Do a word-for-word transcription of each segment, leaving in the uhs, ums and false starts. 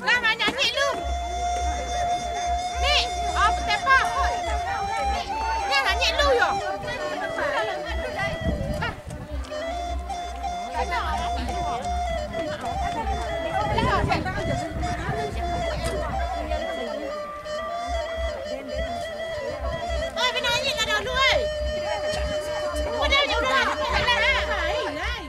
Lah, manyanyi lu. Ni, oh, tepa. Ni, nyanyi lu yo. Oi, panyanyi ka dulu, oi. Udah, udah, udah. Hai, hai.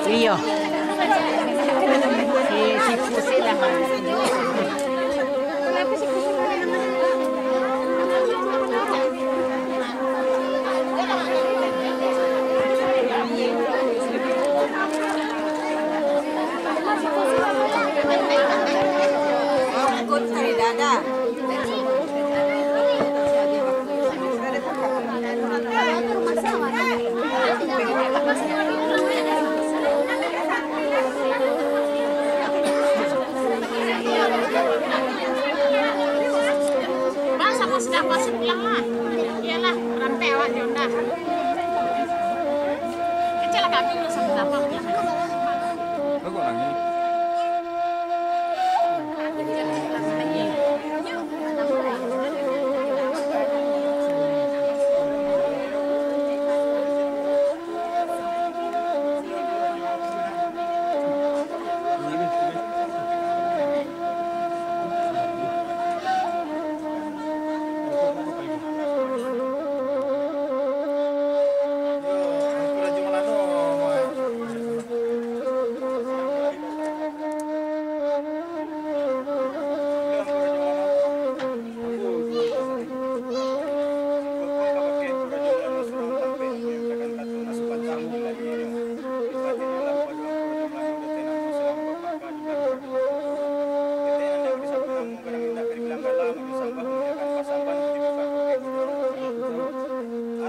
Iyo. Si, si pusing lah. Bang, samo sudah pasti pulang lah. Iyalah, rampek awak di Honda. Kecil lah kami urusan utama. Aku nangis.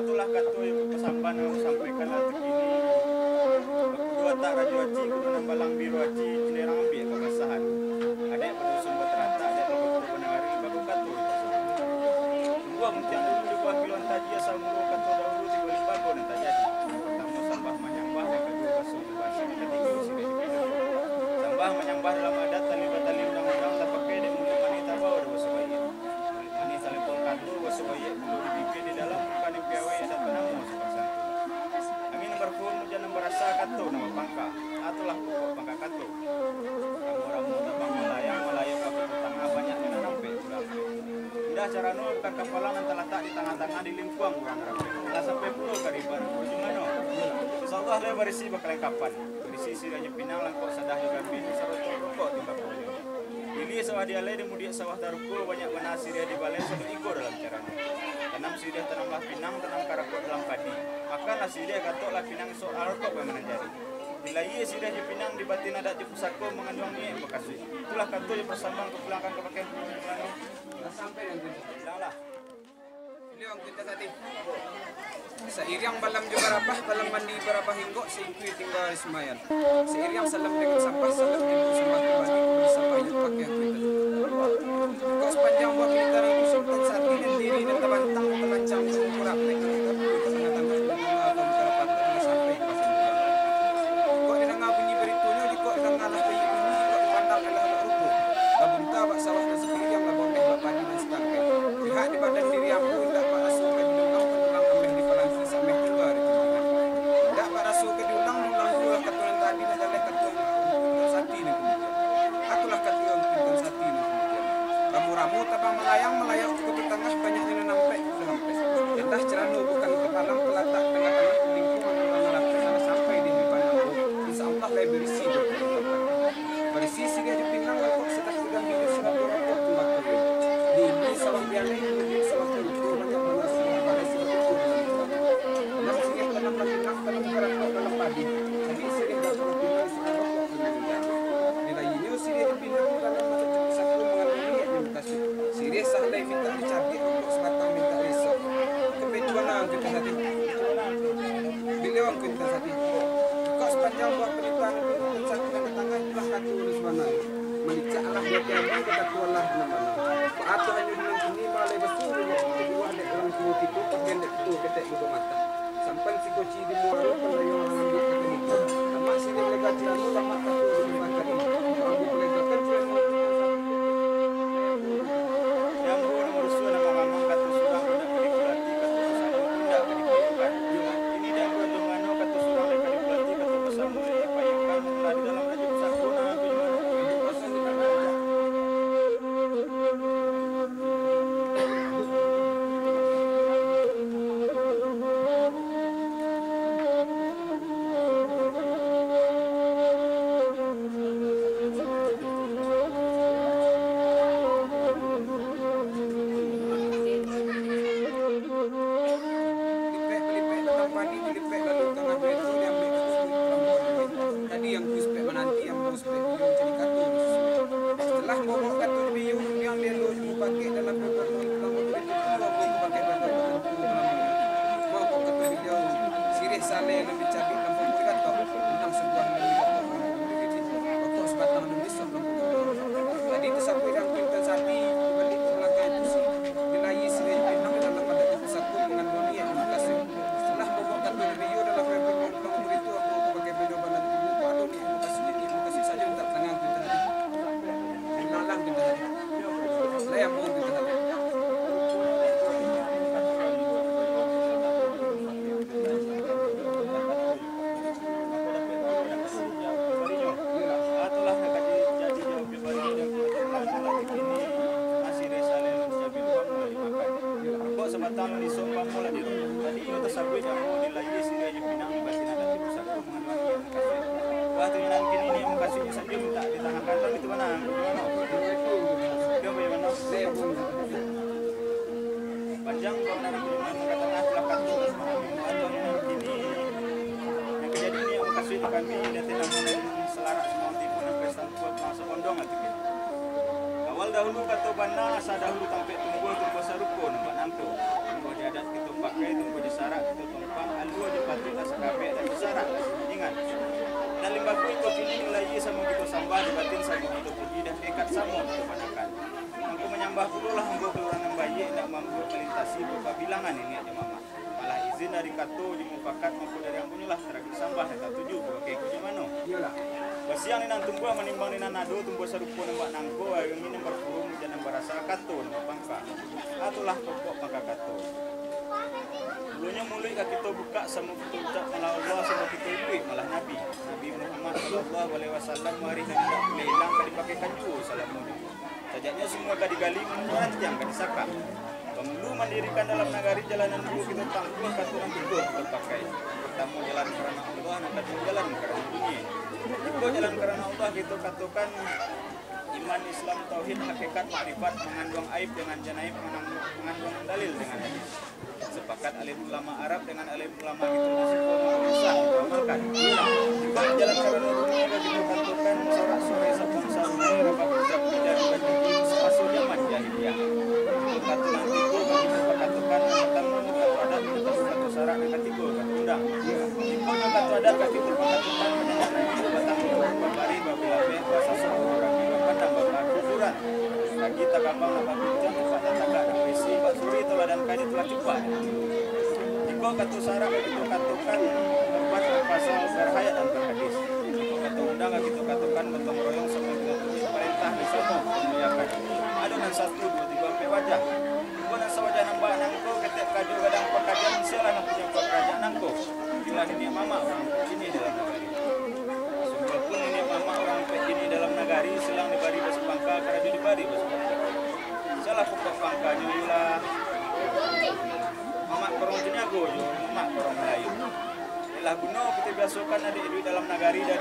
Itulah kato yang pasambahan nan ambo sampaikan lah kini. Bakudo atak Rajo Aci, kudo nan balang biru Aci, cilerang ambiak kabasahan. Adek padusun bataratak, adek padusun banangari, baku kato. Sungguah muntiang dulu di buah piluan taji, asa mulu kato dahulu, tibo limbago nan tajadi. Partamo sambah manyambah, nan kaduo baso basa, nan katigo siriah dipinang. Sambah manyambah dalam adat, tali batali undang-undang, tapakai dek mulut manih, tabao dek baso baiak. Mulut manih talempong kato, baso baiak pulo di bibia, di dalam muko nan piawai, ado panamo sopan santun. Angin barpuhun, ujan nan barasa, kato nan bapangka, itulah pokok pangka kato. Ramo-ramo tabang malayang, malayang ka kuto tangah, banyak nan nampek pulang. Indah carano bukan kapalang nan talatak di tangah-tangah, di lingkuang urang rampek. Lah sampai pulo ka riban ujung ano. Insya Allah lai barisi bakalengkapan. Barisi siriah jo pinang, langkok sadah jo gambia, saroto rokok timbako jo. Ilia sawah dialai, di mudiak sawah taruko, banyak bana siriah dibalai, sado iko dalam carano. Tanam siriah, tanamlah pinang, tanam karakok dalam padi. Makanlah siriah, gatoklah pinang, isok arakok pai mananjari. Dilayia siriah jo pinang, dibatin adat jo pusako, manganduang niyek bakasuik. Itulah kato jo pasambahan, kapulangkan ka pakaian pulungan. Lah sampai nan tu. Pulanglah. Baliau angku intan sati. Sairiang balam jo barabah, balam mandi barabah inggok, saikua tingga di sumbayang. Sairiang salam dengan sambah, salam timbul sambah kumbali, kumbali sambah inyo pakai angku intan. Kok sapanjang buah pintaran tu, si intan sati nan diri nan tabantang, talancang, murah, naik ka tangah-tangah, didanga ka utara pantai, lah sampai ka Pasar Murah. Kok didanga bunyi baritonyo, dikok didanga lah payuik bunyi, dikok dipandang alah bak rupo. Babunta bak sawah nan sairiang, lah baundeh bak padi nan satangkai. Pihak di badan diri ambo indak baraso ka didulang, panulang ameh di palanti, sameh tingga di tunjungan. Indak baraso ka diulang, diulang juo lah kato nan tadi, lah jaleh kato nan sati nan kamudian. Itulah kato nan sati nan kamudian. Ramo-ramo tabang malayang, malayang ka kuto tangah, banyak nan nampek, kudo hampek. Indah carano bukan kapalang, talatak tangah-tangah, lingkuang urang rampek, lah sampai di hadapan ambo. Insya Allah lai barisi jo kato. Barisi siriah jo pinang, langkok sadah jo gambia, sarato rokok timbako. Di ilia sawah dialai, di mudiak sawah taruko, banyak bana siriah balai, sarato rokok timbako. Nan siriah tanamlah pinang, tanam karakok dalam padi. Jadi siriah dalam pinang, sarato rokok timbako. Dilayinyo siriah jo pinang, dalam maso pusako, manganduang niyek nan bakasuik. Siriah sah lai mintak dicabik, rokok sabatang mintak diisok. Kapituan angku intan sati. Baliau angku intan sati. Kok sapanjang buah pintaran tu, intan sati nan ka tangah, itulah kato nan sabananyo. Malicak alah di ati ambo, bakato alah nan bana. Baa tu hanyo di nan kini, malai basu, di buah dek urang tuo kito, pakaian dek kito, ketek buto mata. Sampan sikoci di muaro, pandayuang urang ambiak ka kini. Lamak siriah lega carano, lamak kato di limbah tadi. Ambo malegakan carano. Yang buah nan rusuah, nan mamang kato surang, indak ka dipulati, kato basamo indak ka dipayukan. Ini yang buah tu mano, kato surang lai ka dipulati, kato basamo lai dipayukan, lah di dalam rajo pusako, nah, tu di mano. Kok sabatang di sombang mola di rumah. Tadi iyo tasabuik namo di layie siriah jo pinang batin adat di pusako mangaduan niaik mukasuik. Wah, tu nan kini niaik mukasuik sajo mintak ditahankan, kan itu bana. Itu bagaimana? Panjang kawan dari rumah mangkatangah lah katu. Atau nan kini yang kajadi niaik mukasuik di kami, dan tenang selarak semua tipu nan pesta kuat masa kondong ati. Awal dahulu kato bana, asa dahulu tampek tumbuah, tumbuah sarupo nambak nangko. Tumbuah di adat kito pakai, tumbuah di sarak kito tumpang, alua jo patuik lah sakabek dan sarak lah sakiningan. Nan limbako iko kini layie samo kito sambah, di batin samo kito puji, dan ikat samo kito banakan. Mangko manyambah pulolah ambo ka urang nan baiak, indak mambuek malintasi bapabilangan niniak jo mamak. Malah izin dari kato jo mupakat, mangko dari ambonyo lah taragik sambah nan katuju, bukan iko jo mano. Iyolah. Basiang di nan tumbuah, manimbang di nan ado, tumbuah sarupo nambak nangko, angin nan barpurung, ujan nan barasa, kato nan bapangka. Atolah pokok pangka kato. Mulonyo muluik ka kito bukak, samo kito ucap malah Allah, samo kito iduik malah Nabi. Nabi Muhammad sallallahu alaihi wasallam, waris nan indak buliah ilang, ka dipakaikan juo salamonyo. Sajaknyo sumua ka digali, mangko rantiang ka disakak. Pangulu mandirikan dalam nagari, jalan nan duo kito tampuah, kato nan tigo kito pakai. Partamo jalan karano Allah, nan kaduo jalan karano dunia. Iko jalan karano Allah kito katokan iman, Islam, tauhid, hakikat, makrifat, manganduang aib dengan janaib, manang-, manganduang dalil dengan hadis. Sapakat alim ulama Arab dengan alim ulama kito di siko manurusan, maamalkan. Jalan karano dunia ka kito katokan, sorak-sorai sabangsa, rumah rapat ucap, tidak dibagi, samaso zaman jahiliah. Kato nan tigo ka kito pakatokan, nan partamo kato adat, kato sarak, nan katigo kato undang. Ikonyo kato adat ka kito pakatokan, nan katigo batanggo, babari, babilabeh, basasok, baurang, bapandang, bapakuburan. Kaki takabang lah babincang, tapak tatagak lah baisi, bak suri tauladan kain itulah cupak. Iko kato sarak ka kito katokan, berbuat, berpuasa, berhayat, dan berhadis. Iko kato undang ka kito katokan, gotong royong samo jo turuik, parentah di samo, kamuliakan. Ado nan satu, duo, tigo, ampek wajah. Iko nan sawajah nambak nangko, ketek kajo gadang pakajan, sialah nan punyo pakarajaan nangko. Itulah niniak mamak urang kini dalam nagari. Sungguahpun niniak mamak urang iduik kini dalam nagari, silang dibari basapangka, karajo dibari basapangka. Salah pokok pangkanyo iyolah mamak korong jo niago jo mamak korong Malayu. Iyolah guno kito biasokan adik iduik dalam nagari dari